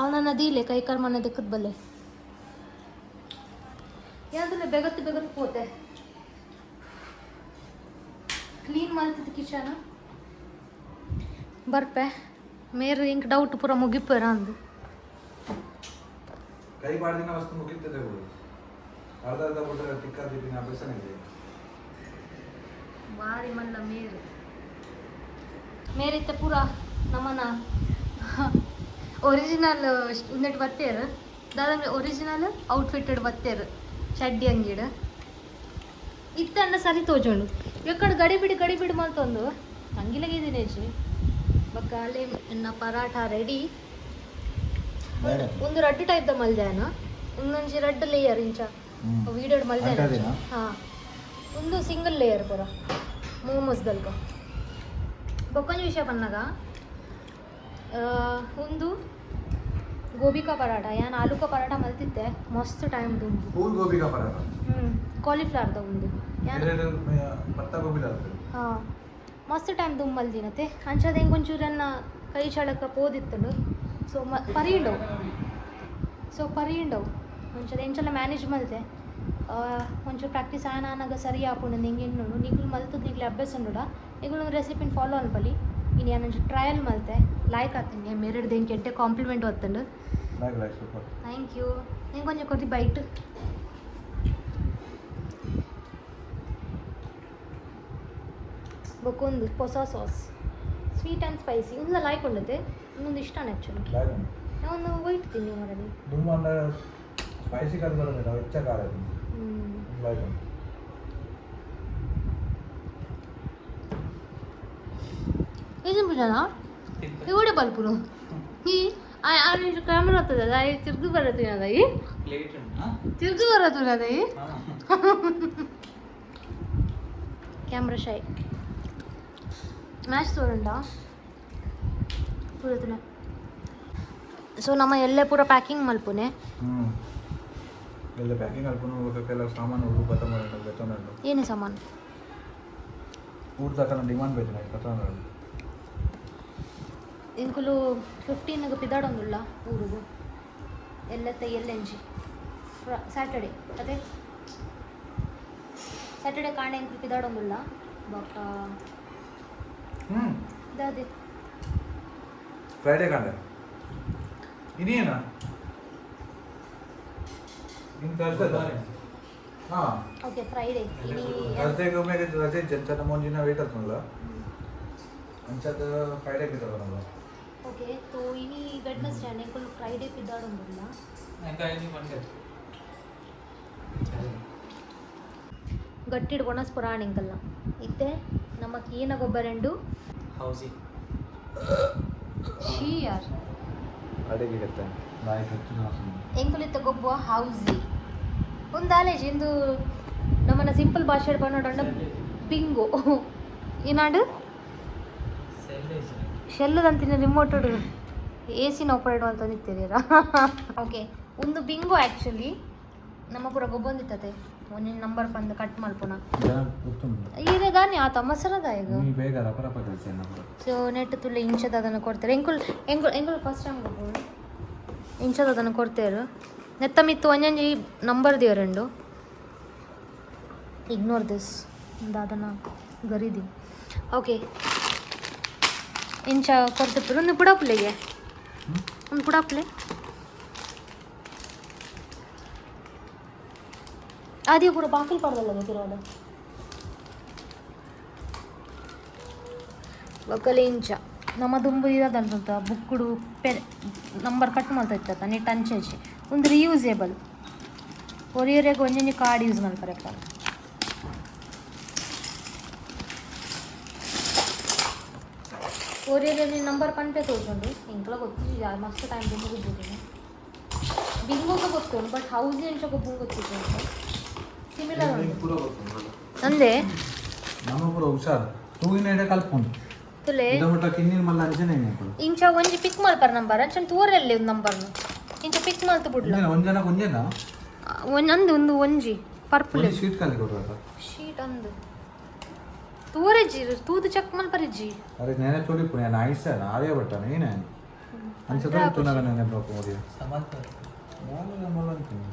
ಅವನ ದೀಲೆ ಕೈ ಕಾಲು ಮನೆ ದಿಕ್ಕದ ಬಲ್ಲೆ ಏನಂದ್ರೆ ಬೆಗತ್ತು ಬೆಗತ್ತು ಪೋತೆ ಕ್ಲೀನ್ ಮಲ್ತದ ಕಿಚನ್ ಬರ್ಪೆ ಮೇರು ಇಂಕ್ ಡೌಟ್ ಪೂರ ಮುಗಿಪೇರ ಅಂದು ಕೈ ಬಾಡ್ದಿನ ವಸ್ತು ಮುಗಿತದೆ ಬಿಡು ಅರ್ಧ ಅರ್ಧ ಬಿಟ್ರೆ ತಿಕ್ಕ ತಿಪ್ಪಿನ ಅಭ್ಯಾಸನೇ ಇದೆ ಭಾರಿ ಮಲ್ಲ ಮೇರು ಮೇರಿತ್ತ ಪೂರ ನಮ್ಮನ ಒರಿಜಿನಲ್ ಉಂದೆಟ್ ಬತ್ತೇರು ದಾದಂದ್ರೆ ಒರಿಜಿನಲ್ ಔಟ್ಫಿಟ್ಟೆಡ್ ಬತ್ತೇರು ಚಡ್ಡಿ ಅಂಗಿಡ್ ಇತ್ತಂಡ ಸರಿ ತೋಜೋಂಡು ಎಕ್ಕಡ ಗಡಿ ಬಿಡಿ ಗಡಿ ಬಿಡಿ ಮಲ್ತೊಂದು ಅಂಗಿಲಗೆ ದಿನೇಶ್ ಬೊಕ್ಕ ಅಲ್ಲಿ ಎನ್ನ ಪರಾಠ ರೆಡಿ. ಒಂದು ರಡ್ಡ್ ಟೈಪ್ ದ ಮಲ್ದ್ಯಾನ ಒಂದೊಂಜಿ ರಡ್ಡ್ ಲೇಯರ್ ಇಂಚ ವೀಡಿಯೋಡ್ ಮಲ್ದ್ಯಾನ ಅಂಟಾದಿನ? ಹಾ ಒಂದು ಸಿಂಗಲ್ ಲೇಯರ್ ಪೂರ. ಮೋಮೋಸ್ ದಲ್ಕ. ಬೊಕ್ಕೊಂಜಿ ವಿಷಯ ಪನ್ನಗ, ಒಂದು ಗೋಬಿಕಾ ಪರಾಟ. ಯಾನ್ ಆಲೂಕ ಪರಾಟ ಮಲ್ತಿತ್ತೆ ಮಸ್ತ್ ಟೈಮ್ ದುಂಬು. ಫುಲ್ ಗೋಬಿಕಾ ಪರಾಟ. ಹ್ಞೂ, ಕಾಲಿಫ್ಲವರ್ದ ಒಂದು ಯಾನ್. ಪತ್ತ ಗೋಬಿ. ಹಾಂ, ಮಸ್ತ್ ಟೈಮ್ ದುಂಬು ಮಲ್ದಿನತೆ. ಅಂಚಾದ ಎಂಕೊಂಚೂರು ಎನ್ನ ಕೈ ಚಳಕ ಪೋದಿತ್ತುಂಡು. ಸೊ ಮ ಪರೀಂಡವು, ಸೊ ಪರೀಂಡವು ಒಂಚೂರು ಎಂಚಲ ಮ್ಯಾನೇಜ್ ಮಲ್ತೆ. ಒಂಚೂರು ಪ್ರಾಕ್ಟೀಸ್ ಆನ ಆನಾಗ ಸರಿ ಆಪುಂಡು. ನಿಂಗೆ ಎನ್ನುಂಡು, ನಿಗುಲು ಮಲ್ತದ ನಿಗ್ಲೆ ಅಭ್ಯಾಸ ಉಂಡುಡ ನಿಗುಲು ಒಂದು ರೆಸಿಪಿನ ಫಾಲೋ ಅನ್ಪಲಿ. ಇನ್ನು ಯಾನ್ ಒಂಚೂರು ಟ್ರಯಲ್ ಮಲ್ತೆ, ಲೈಕ್ ಆತೀನಿ. ಮೇರೆಡ್ದು ಎಂಕ್ ಎಡ್ಡೆ compliment ಬತ್ತುಂಡು. Like like, super. Thank you. ನಿಂಗೆ ಕೊಂಚ ಕೊರ್ತಿ ಬೈಟ್. ಬೊಕ್ಕೊಂದು ಹೊಸ ಸಾಸ್, ಸ್ವೀಟ್ ಆ್ಯಂಡ್ ಸ್ಪೈಸಿ. ಇಂದ ಲೈಕ್ ಉಂಡತೆ. ಇನ್ನೊಂದು ಇಷ್ಟ ಆ್ಯಕ್ಚುಲಿ. ಲೈಕ್. ಒಂದು ವೈಟ್ ತಿನ್ನಿ ಮರನಿ. ದುಂಬು ಅಂದ್ರೆ ಸ್ಪೈಸಿ ಕಲ್ ಬರೋದಿಲ್ಲ, ಹೆಚ್ಚ ಖಾರ. ಹ್ಞೂ. ಲೈಕ್. ಇದು ಪೂಜಾನ ಇವಡೆ ಬಲ್ಪುನು ಈ ಕ್ಯಾಮ್ರಾ ಹತ್ತದ ಅದ ತಿರ್ಗು ಬರತ್ತಿನ ಈ ಪ್ಲೇಟ್ ಉಂಟಾ? ತಿರ್ಗು ಬರತ್ತಿನ ಅದ ಈ. ಕ್ಯಾಮ್ರಾ ಶೈ. ಮ್ಯಾಚ್ ತೋರಂಡ ಪೂರ. ಸೊ ನಮ್ಮ ಎಲ್ಲೇ ಪೂರ ಪ್ಯಾಕಿಂಗ್ ಮಲ್ಪುನೆ. ಹ್ಞೂ, ಎಲ್ಲ ಪ್ಯಾಕಿಂಗ್ ಅಲ್ಪುನು. ಕೆಲವು ಸಾಮಾನು ಊರು ಬತ್ತ ಬೆತ್ತೊಂಡು. ಏನೇ ಸಾಮಾನು? ಊರು ತಕನ ಡಿಮಾಂಡ್ ಬೇಕು ಕತ್ತೊಂಡು. ಇಂಕುಲು 15ಗೆ ಪಿದಾಡೊಂದುಲ್ಲ ಊರುಗು. ಎಲ್ಲತ್ತ ಎಲ್ಲೆಂಜಿ ಸ್ಯಾಟರ್ಡೆ ಅದೇ, ಸ್ಯಾಟರ್ಡೆ ಕಾಂಡೆ ಎಂಕುಲು ಪಿದಾಡೊಂದುಲ್ಲ ಬೊಕ್ಕ. ಹ್ಞೂ. ದಾದೆ? ಫ್ರೈಡೇ ಕಂಡೆ. ಇನ್ನೇನ ಇನ್ನು ಥರ್ಸ್ಡೇ? ಹಾಂ. ಓಕೆ, ಫ್ರೈಡೇ ಇನಿ. ಥರ್ಸ್ಡೇಗೆ ಒಮ್ಮೆ ರಜೆ ಇಜ್ಜಿ ನಮ್ಮ ಒಂದಿನ ವೇಟ್ ಆಗ್ತದಲ್ಲ, ಅಂಚದ ಫ್ರೈಡೇ ಪಿದಾಡೋಣ. ಓಕೆ, ತೋ ಇನಿ ವೆಡ್ನೆಸ್ಡೇ, ಎಂಕುಲು ಫ್ರೈಡೇ ಪಿದಾಡೊಂದುಲ್ಲ. ಎಂಕಾಯಿ ಮಂಡೆ. ಗಟ್ಟಿಡ್ ಒಣಸ್ ಪುರಾಣ ಎಂಕಲ್ನ. ಇತ್ತೆ ನಮ್ಮ ಕೀನ ಗೊಬ್ಬರಂಡು. ಹೌಸಿ. She ಯಾರ್. ಅಡಿಗೆ ಗತ್ತೆ ನಾಯಿ ಖರ್ಚು. ಎಂಕುಲಿತ್ತ ಗೊಬ್ಬುವ ಹೌಸಿ ಒಂದಾಲೇಜ್ ಇಂದು ನಮ್ಮನ್ನ ಸಿಂಪಲ್ ಭಾಷೆ ಪನ್ನೋಡಂಡ ಬಿಂಗೋ ಏನಾಡು. ಸೆಲ್ಲೇಜ್. ಶೆಲ್ಲದಂತಿನ ರಿಮೋಟ್ ಎ ಸಿನ ಆಪರೇಟ್ ಅಂತ ನಿಂತಿದ್ದೀರಾ. ಓಕೆ, ಒಂದು ಬಿಂಗೋ ಆ್ಯಕ್ಚುಲಿ. ನಮ್ಮ ಪೂರ ಗೊಬ್ಬೊಂದಿತ್ತತೆ. ಒಂದೊಂದು ನಂಬರ್ ಬಂದು ಕಟ್ ಮಲ್ಪುನ. ಜನ ಗೊತ್ತುಂಟು. ಈಗ ದಾನಿ ಆತ ಮೊಸರದ ಈಗ. ನೀ ಬೇಗ ರಪ ರಪ ಕೆಲಸ ನಮ್ಮ. ಸೊ ನೆಟ್ ತುಳ್ಳೆ ಇಂಚದ ಅದನ್ನು ಕೊಡ್ತಾರೆ. ಎಂಕುಲ್ ಎಂಕುಲ್ ಎಂಕುಲ್ ಫಸ್ಟ್ ಟೈಮ್ ಗೊಬ್ಬುನು. ಇಂಚದ ಅದನ್ನು ಕೊಡ್ತೇರು. ನೆತ್ತ ಮಿತ್ತು ಒಂಜೊಂಜಿ ನಂಬರ್ ದೇವರುಂಡು. ಇಗ್ನೋರ್ this ದಾದನ ಗರಿದಿ. ಓಕೆ, ಇಂಚ ಕೊಡ್ತಿಪ್ಪರು. ಒಂದು ಪುಡಾಪುಲೆಗೆ ಒಂದು ಪುಡಾಪುಲೆ ಅದೇ ಪೂರ ಬಾಕಿಲ್ ಪಡ್ದಲ್ಲ ಗೊತ್ತಿರೋದು. ಬೊಕ್ಕಲಿ ಇಂಚ ನಮ್ಮ ದುಂಬು ಇರೋದಂತ ಬುಕ್ಕುಡು ಪೆ ನಂಬರ್ ಕಟ್ ಮಲ್ತ ಇತ್ತ ನೆಟ್ ಅಂಚೆಚಿ. ಒಂದು ರಿಯೂಸೇಬಲ್. ಕೊರಿಯರ್ಗೆ ಒಂಜೊಂಜಿ ಕಾರ್ಡ್ ಯೂಸ್ ಮಲ್ಪರೆಪ್ಪ. ಕೊರಿಯರ್ ನಂಬರ್ ಪನ್ಪೆ ತೋಜುಂಡು. ಎಂಕ್ಲ ಗೊತ್ತಿಜ್ಜಿ, ಮಸ್ತ್ ಟೈಮ್ ದುಂಬು ಗೊಬ್ಬುದಿನಿ. ಬಿಂಗೋಗ ಗೊತ್ತುಂಡು, ಬಟ್ ಹೌಸ್ ಎಂಚ ಗೊಬ್ಬು ಗೊತ್ತಿಜ್ಜಿ. ಸಿಮಿಲರ್ ಉಂಟು. ಪೂರ ಗೊತ್ತುಂಟು. ಅಂದೆ. ನಮ್ಮ ಪೂರ ಹುಷಾರು ತೂಗಿನ ಎಡೆ ಕಲ್ಪುಂಡು. ತುಲೆ. ಇದಮಟ್ಟ ಕಿನ್ನಿನ ಮಲ್ಲ ಅಂಚನೆ ಎಂಕುಲು. ಇಂಚ ಒಂಜಿ ಪಿಕ್ ಮಲ್ಪರ ನಂಬರ್. ಅಂಚನೆ ತೂರೆಲ್ಲಿ ಒಂದು ನಂಬರ್ನು ಇಂಚ ಪಿಕ್ ಮಲ್ತು ಬುಡ್ಲ. ಒಂಜನ ಒಂಜನ ಒಂಜನ. ಒಂಜಿ ಒಂದು ಒಂಜಿ ಪರ್ಪಲ್. ಒಂಜಿ ಶೀಟ್ ಖಾಲಿ ಕೊಡುವಾಗ. ಶೀಟ್ ಅಂದು ತೂರೆಜ್ಜಿ, ತೂದು ಚೆಕ್ ಮಲ್ಪರೆಜ್ಜಿ. ಅರೆ, ನೆನೆ ತೋಡಿ ಪುಣ್ಯ ಆಯ್ಸ ಆರ್ಯಭಟ್ಟನ ಏನೇ ಅಂಚ ತೋರಿ ನೆನೆ ಬ್ರೋಕ್ ಮೋದಿ. ಸಮರ್ಥ. ನಾನು ಮಲ್ಲ ಅಂತೀನಿ.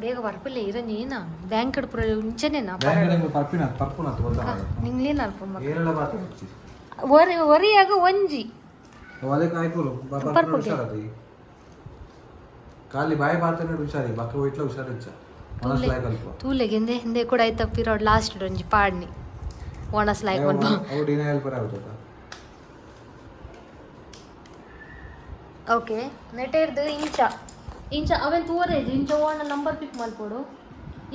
ಬೇಗ ಪರ್ಪಲ್ ಇರ ನೀನಾ ಬ್ಯಾಂಕ್ ಪೂರ ಇಂಚನೇನಾ? ಬ್ಯಾಂಕ್ ಪರ್ಪಿನ ಪರ್ಪುನ ಗೊತ್ತಾ? ನಿಂಗ್ಲೇನ ಅಲ್ಪ ಮಗ. ಏನೆಲ್ಲ ಬಾತ ಹಚ್ಚಿ. ಒರಿ ಒರಿಯಾಗ ಒಂಜಿ. ಅದಕ್ಕೆ ಆಯ್ಕೋಲು. ಪರ್ಪುಗೆ. ಹುಷಾರದು ಖಾಲಿ ಬಾಯಿ ಬಾತ ಹುಷಾರಿ ಬಕ್ಕ ಹೋಯ್ಟ್ಲ ಹುಷಾರಿಚ್ಚ ಮನಸ್ಸು ಲಾಯ್ಕ್ ಅಲ್ಪ. ತೂಲೆಗೆ ಹಿಂದೆ ಹಿಂದೆ ಕೂಡ ಆಯ್ತ ಪಿರೋಡ್ ಲಾಸ್ಟ್ ಒಂಜಿ ಪಾಡ್ನಿ ಒಣಸ್ ಲಾಯ್ಕ್ ಮಲ್ಪ. ಅವು ಡಿನ ಹೆಲ್ಪರ್ ಆಗುತ್ತ. ಓಕೆ, ನೆಟೇರ್ದು ಇಂಚ ಇಂಚ ಅವೇನು ತೂವರೇಜ್. ಇಂಚ ಓಣ ನಂಬರ್ ಪಿಕ್ ಮಲ್ಪೊಡು.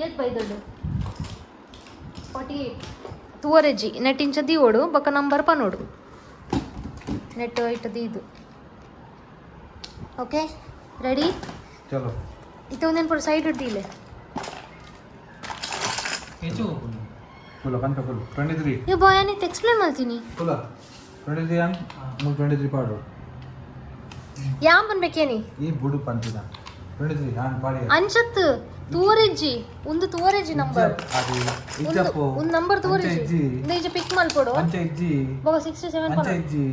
ಏತ್ ಬೈದೊಡು? 48 ತೂವರೆಜ್ಜಿ. ನೆಟ್ ಇಂಚ ದೀವೊಡು, ಬೊಕ್ಕ ನಂಬರ್ ಪನೋಡು. ನೆಟ್ ಇಟ್ಟು ದೀದು. Okay, ready. ಚಲೋ. ಇತ್ತೆ ಒಂದೇನು ಪೂರ ಸೈಡ್ ದೀಲೆ. ಹೆಚ್ಚು ಹೋಗುನು. Full ಪನ್ಪ full 23. ಈ ಬಾಯ್ ಅನಿತ್ ಎಕ್ಸ್ಪ್ಲೇನ್ ಮಾಡ್ತೀನಿ. ಫುಲ್ಲ 23 ಅನ್ ಮೂರು 23 ಪಾಡು. ಯಾನ್ ಪನ್ಬೇಕೇನಿ? ಈ ಬುಡು ಪಂತಿನ 23 ನಾನು ಪಾಡಿ. ಅಂಚತ್ ತೂವರೆಜ್ಜಿ, ಒಂದು ತೂವರೆಜ್ಜಿ ನಂಬರ್. ಅದು ಇಜ್ಜಪ್ಪು. ಒಂದು ನಂಬರ್ ತೂವರೆಜ್ಜಿ. ಇಜ್ಜಿ. ಇಂದ ಪಿಕ್ ಮಲ್ಪೊಡು. ಅಂಚ ಇಜ್ಜಿ. ಬೊಕ 67. ಅಂಚ ಇಜ್ಜಿ.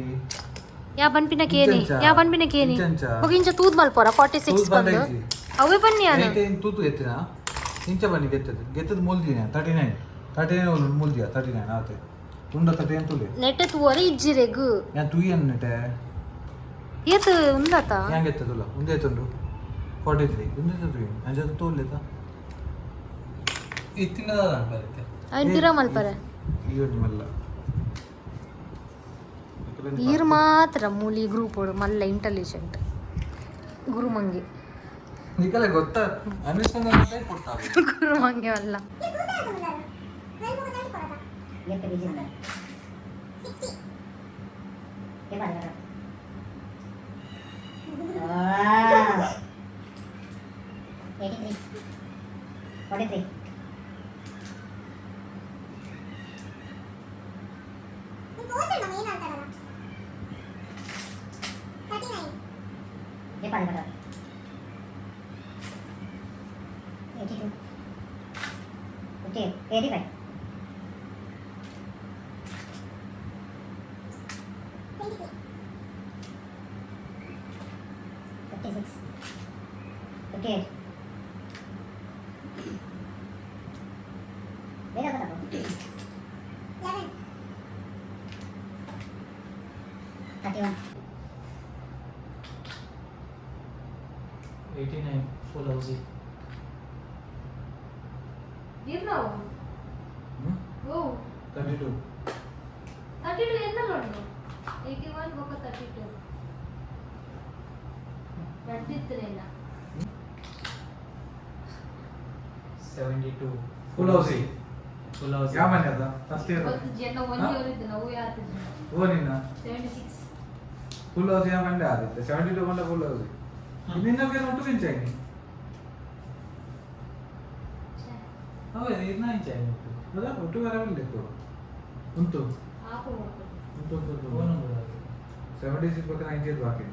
ಯಾ ಪನ್ಪಿನ ಕೇನಿ? ಇಂಚ. ಯಾ ಪನ್ಪಿನ ಕೇನಿ? ಇಂಚ. ಬೊಕ ಇಂಚ ತೂದ್ ಮಲ್ಪೊರ 46 ತೂದ್ ಬಂದ ಬಂದು. ಇಜ್ಜಿ. ಅವೇ ಬನ್ನಿ ಯಾನು. ಏಯ್ಟೀನ್ ತೂತು ಎತ್ತಿನ ಇಂಚ ಬನ್ನಿ. ಗೆತ್ತದು ಗೆತ್ತದು ಮೂಲ್ದಿನ 39, 39 ಮೂಲ್ದಿಯ 39 ಆತೆ ತುಂಡ 39 ತುಲೆ. ನೆಟ್ಟೆ ತೂವರೆ ಇಜ್ಜಿರೆಗ್. ಯಾನ್ ತುಯ್ಯನ್ ನೆಟೆ. ಏತ್ ಉಂದತ? ಯಾನ್ ಗೆತ್ತದುಲ್ಲ ಒಂದೇ ತುಂಡು 43 ಒಂದೇ ತುಯ್ಯನ್ ಅಂಚ ತೋಲ್ಲೇತ. ಇತ್ತಿನದ ಬರುತ್ತೆ. ಅವನ್ ಪಿರ ಮಲ್ಪರೆ. ಈ ಒಂಜಿ ಮಲ್ಲ. ಈರ್ ಮಾತ್ರ ಮೂಲಿ ಗ್ರೂಪ್ ಮಲ್ಲ ಇಂಟೆಲಿಜೆಂಟ್ ಗುರುಮಂಗೆ. ನಿಕಲೆ ಗೊತ್ತಾ ಅನಿಸ್ತದ ಕೊಡ್ತಾ. ಗುರುಮಂಗೆ ಅಲ್ಲ. 89 full ಹೌಸಿ. ಓ. 32. 32 ಎನ್ನಲ್ಲ ಉಂಟು. 81 ಬೊಕ 32 ರಡ್ಡಿತ್ತರೇನ. 72. ಫುಲ್ ಹೌಸಿ. ಫುಲ್ ಹೌಸಿ. ಯಾವ ಮನೆ ಅದ ಫಸ್ಟ್ ಇಯರ್? ಗೊತ್ತು ಜನ ಒಂಜಿ ಅವರಿದ್ದು ನಾವು ಯಾತ. ಓ ನಿನ್ನ. 76. ಫುಲ್ ಹೌಸ್ ಯಾವ ಮಂಡೆ ಆದಿತ್ತೆ 72 ಬಂಡ ಫುಲ್ ಹೌಸ್ ನಿನ್ನಕ್ಕೆ ಒಟ್ಟು ಮಿಂಚಾಗಿ. ಹೌದು, ಇರ್ನ ಇಂಚ. ಅದ ಒಟ್ಟು ಬರವಿಲ್ಲ ಉಂಟು. ಆಪು. ಉಂಟು ಉಂಟು ಉಂಟು. Phone number. 76 ಬಕ್ಕ 98 ಬಾಕಿ.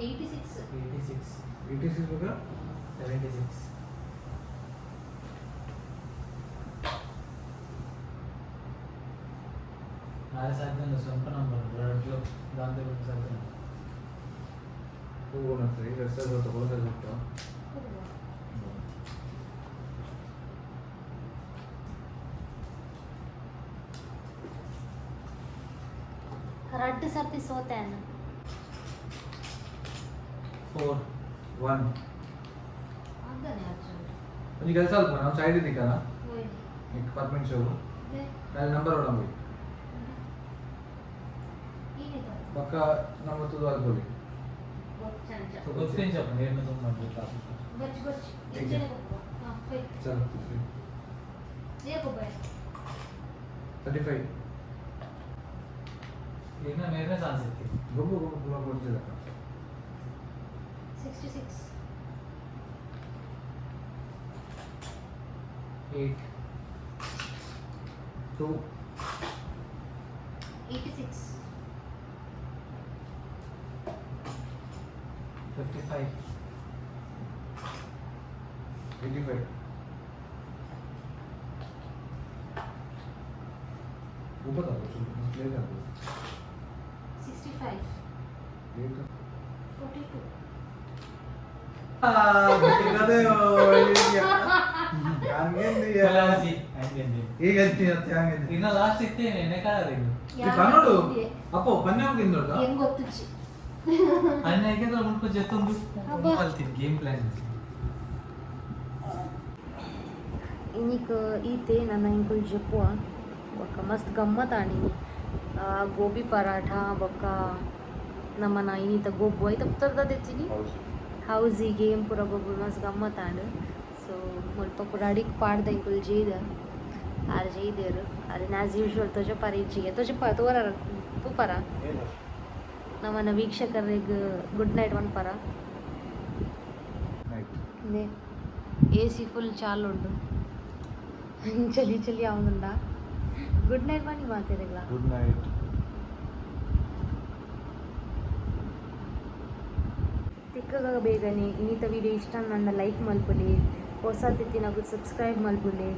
86. 86. 86 ಬಕ್ಕ. 76. ನಾಳೆ ಸಾಧ್ಯ ಇಲ್ಲ, ಸ್ವಂತ ನಂಬರ್ ಎರಡು ದಾಂತೆ ಸಾಧ್ಯ ಇಲ್ಲ. ಹೋಗೋಣ ಸರಿ ರಸ್ತೆ ಹೋದ ಉಂಟು. ರಡ್ಡು ಸರ್ತಿ ಸೋತೆ. 4. 1. ಆಗ್ತಾನೆ ಅರ್ಜುನ್. ಒಂದು ಕೆಲಸ ಅಲ್ಪ ನಾವು ಸೈಡ್ ಇದ್ದೀಕಲ್ಲ. ಓಯ್. ಈಗ 10 ನಿಮಿಷ ನಾಳೆ ನಂಬರ್ ಹೊಡಂಬಿ. ಏನಿದು? ಪಕ್ಕ ನಮ್ಮ ತುದು ಅಲ್ಪೋಲಿ. ಗೊಚ್ಚಂಚ. ಗೊತ್ತೇಂಚಪ್ಪ ನೀರಿನ ತುಂಬ. ಗೊಚ್ಚ ಗೊಚ್ಚ. ಹೀಗೆ. ಇಂಚನೆ ಗೊಬ್ಬ ಹಾ ಹೋಯ್. ಚಲೋ. ಏ ಗೊಬ್ಬ. 35. ಇನ್ನ ಮೇರೆ ಚಾನ್ಸ್ ಇತ್ತು. ಗೊಬ್ಬು ಗೊಬ್ಬು ಪೂರ ಕೊಡ್ತಿಲ್ಲ. 66. 8. 2. 86. 55. 85 ऊपर आ प्ले कर. 65. प्ले कर. 42. ಫುಲ್ ಹೌಸಿ ಹಂಗೆ. ಈಗ ಹಂಗೆ. ಇನ್ನ ಲಾಸ್ಟ್ ಇತ್ತೇನೆ ಎಣ್ಣೆ ಕಾಲ. ಕನ್ನಡ ಅಪ್ಪ ಪನ್ನೆ ತಿಂದೋಡ. ಹೆಂಗ್ ಗೊತ್ತುಚ್ಚಿ? ಅಣ್ಣ ಯಾಕೆಂದ್ರೆ ಮುಲ್ಪ ಜೊತ್ತೊಂದು ಅಬ್ಬಾ. ಕಲ್ತೀನಿ ಗೇಮ್ ಪ್ಲಾನ್. ಇನಿಕ್ ಈತೆ ನನ್ನ ಇಂಕುಲ್ ಜಪ್ಪುವ ಬೊಕ್ಕ ಮಸ್ತ್ ಗಮ್ಮತ್ ಆಂಡಿನಿ. ಗೋಬಿ ಪರಾಠ ಬೊಕ್ಕ ನಮ್ಮನ ಇನಿತ ಗೊಬ್ಬು ಐತ ಪುತ್ತರ್ದೆಚ್ಚಿನಿ ಹೌಸಿ ಗೇಮ್ ಪೂರ ಗೊಬ್ಬು ಮಸ್ತ್ ಗಮ್ಮತ್ ಆಂಡ್. ಸೊ ಮುಲ್ಪ ಪೂರ ಅಡಿಕ್ ಪಾಡ್ದ ಇಂಕುಲ್ ಜೇದ ಆರ್ ಜೈದೇರು ಅದನ್ನ ಆಸ್ ಯೂಶುವಲ್ ತೊಜಪಾರ ಇಜ್ಜಿಗೆ ತೊಜಪ ತೋರ ತೂಪರ. ನಮ್ಮನ ವೀಕ್ಷಕರಿಗೆ ಗುಡ್ ನೈಟ್ ಪನ್ಪರ? ಎ ಸಿ ಫುಲ್ ಚಾಲು ಉಂಡು. ಚಳಿ ಚಳಿ ಆವೊಂದುಂಡ. ಗುಡ್ ನೈಟ್ ಬನ್ನಿ ಮಾತೆರೆಗ್ಲ. Good night. ತಿಕ್ಕಗ ಬೇಗನೆ. ಇನ್ನಿತ ವಿಡಿಯೋ ಇಷ್ಟ ನನ್ನ ಲೈಕ್ ಮಲ್ಪುಲಿ, ಹೊಸ ತಿತ್ತಿನಗು ಸಬ್ಸ್ಕ್ರೈಬ್ ಮಲ್ಪುಲಿ.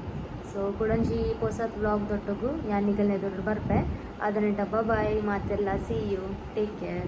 ಸೊ ಕುಡಂಜಿ ಪೊಸತ್ ವ್ಲಾಗ್ ದೊಟ್ಟಗು ಯಾನ್ ನಿಗಲ್ನೆ ಎದುರು ಬರ್ಪೆ. ಅದನ್ನ ಬಾಯ್ ಮಾತೆಲ್ಲ. See you, take care.